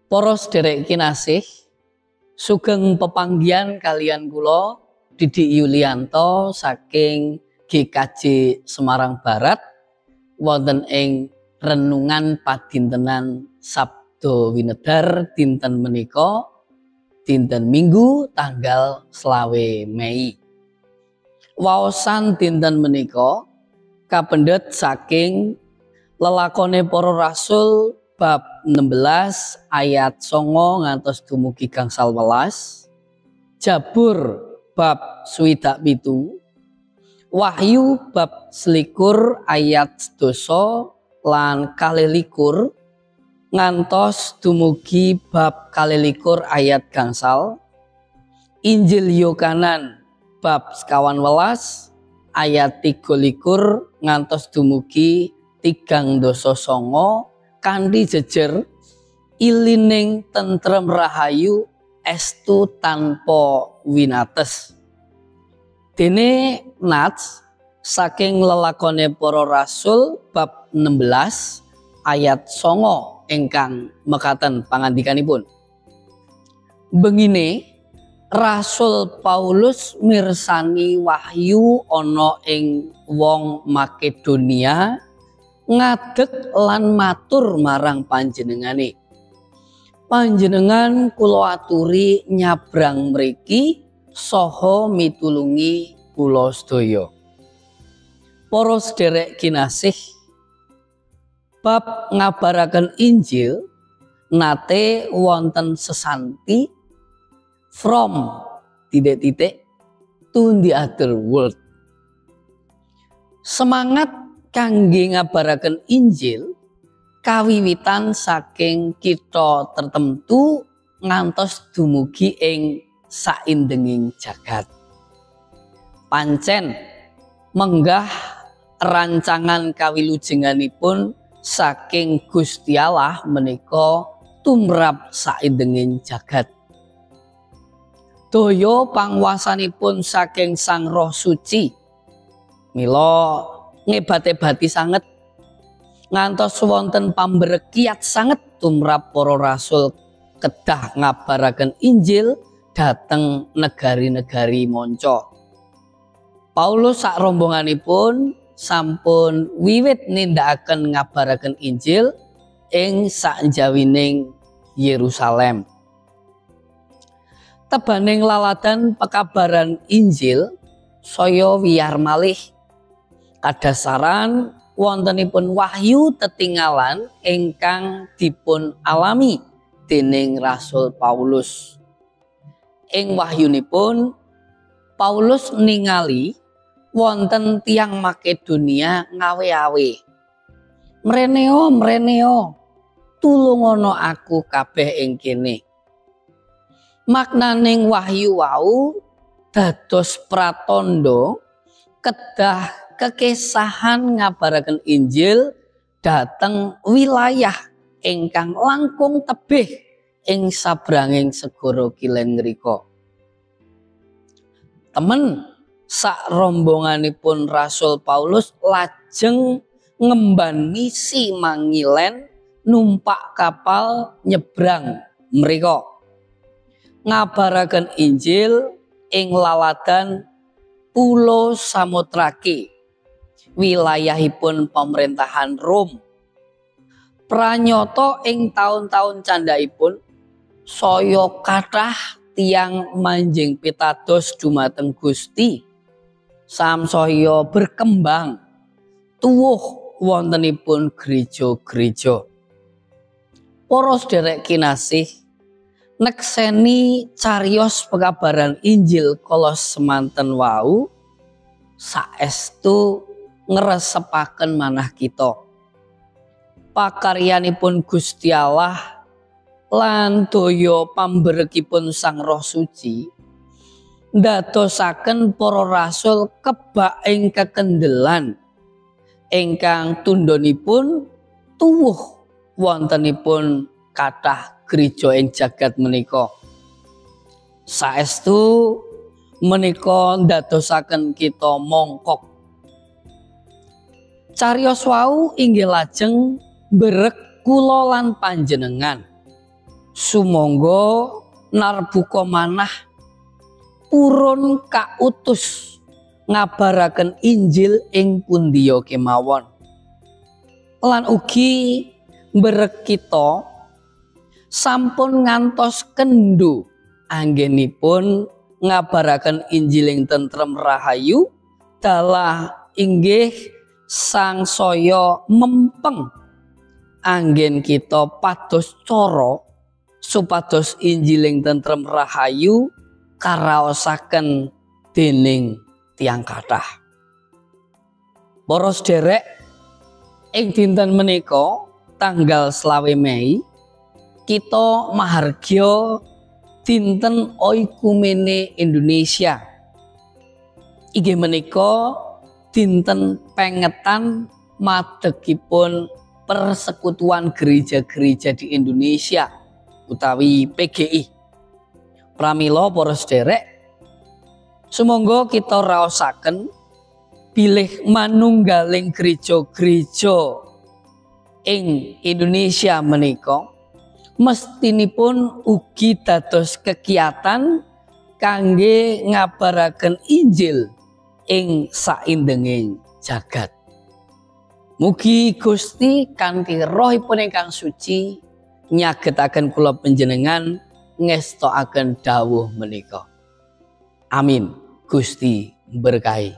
Para sederek kinasih, sugeng pepanggihan kaliyan kula Didik Yulianto saking GKJ Semarang Barat wonten ing renungan padintenan Sabda Winedar dinten menika, dinten Minggu tanggal 25 Mei. Waosan dinten menika kapendhet saking Lelakone Para Rasul bab 16 ayat 9 ngantos dumugi 18, Jabur bab 67, Wahyu bab 21 ayat 10 lan 22 ngantos dumugi bab 22 ayat 5, Injil Yohanan bab 19 ayat 23 ngantos dumugi 39 kanthi jejer ilining tentrem rahayu estu tanpa winates. Dene nats saking Lelakone Para Rasul bab 16 ayat 9 ingkang mekaten pangandikanipun. Bengine Rasul Paulus mirsani wahyu ana ing wong Makedonia ngadeg lan matur marang panjenengane. Panjenengan kula aturi nyabrang mriki saha mitulungi kula sedaya. Para sederek kinasih, bab ngabaraken Injil nate wonten sesanti from titik-titik to the other world. Semangat kangge ngabaraken Injil kawiwitan saking kitha tertentu ngantos dumugi ing saindenging jagat. Pancen menggah rancangan kawilujenganipun saking Gusti Allah menika tumrap saindenging jagat. Daya pangwasanipun saking Sang Roh Suci mila ngebat-ebati sanget ngantos wonten pamberkiat sanget tumrap para rasul kedah ngabaraken Injil dhateng negari-negari manca. Paulus sak rombonganipun sampun wiwit nindakaken ngabaraken Injil ing sakjawining Yerusalem. Tebaning laladan pekabaran Injil saya wiyar malih. Kadasaran wontenipun wahyu tetinggalan ingkang dipun alami dening Rasul Paulus. Ing wahyunipun Paulus ningali wonten tiyang Makedonia ngawe-awe. Mreneo, mreneo, tulungono aku kabeh ing kene. Maknaning wahyu wau dados pratandha kedah kekesahan ngabaraken Injil dhateng wilayah ingkang langkung tebih ing sabranging segara kilen ngrika. Temen sak rombonganipun Rasul Paulus lajeng ngemban misi mangilen numpak kapal nyebrang mrika. Ngabaraken Injil ing laladan Pulo Samotrake, wilayahipun pemerintahan Rom. Pranyata ing taun-taun candhaipun saya kathah tiyang manjing pitados dumateng Gusti. Samsaya berkembang tuwuh wontenipun gereja-gereja. Para sederek kinasih, nekseni cariyos pekabaran Injil kala semanten wau saestu ngresepaken manah kita. Pakaryanipun Gusti Allah lan daya pamberekipun Sang Roh Suci ndadosaken para rasul kebak ing kekendelan ingkang tundhonipun tuwuh wontenipun kathah gereja ing jagat menika. Saestu menika ndadosaken kita mongkok. Cariyos wau inggih lajeng berek kula lan panjenengan Sumangga narbuka manah purun kautus ngabaraken Injil ing pundiya kemawon. Lan ugi mberek kita sampun ngantos kendho anggenipun ngabaraken Injil ing tentrem rahayu dalah inggih sangsaya mempeng anggen kita pados cara supados Injiling tentrem rahayu karaosaken dening tiyang kathah. Para sederek, ing dinten menika tanggal 25 Mei kita mahargya dinten Oikumene Indonesia. Inggih menika dinten pengetan madegipun Persekutuan Gereja-Gereja di Indonesia utawi PGI. Pramila para sederek, sumangga kita raosaken bilih manunggaling gereja-gereja ing Indonesia menika mestinipun ugi dados kegiatan kangge ngabaraken Injil ing saindenging jagat. Mugi Gusti kanthi Rohipun ingkang suci nyagetaken kula panjenengan ngestokaken dawuh menika. Amin. Gusti berkahi.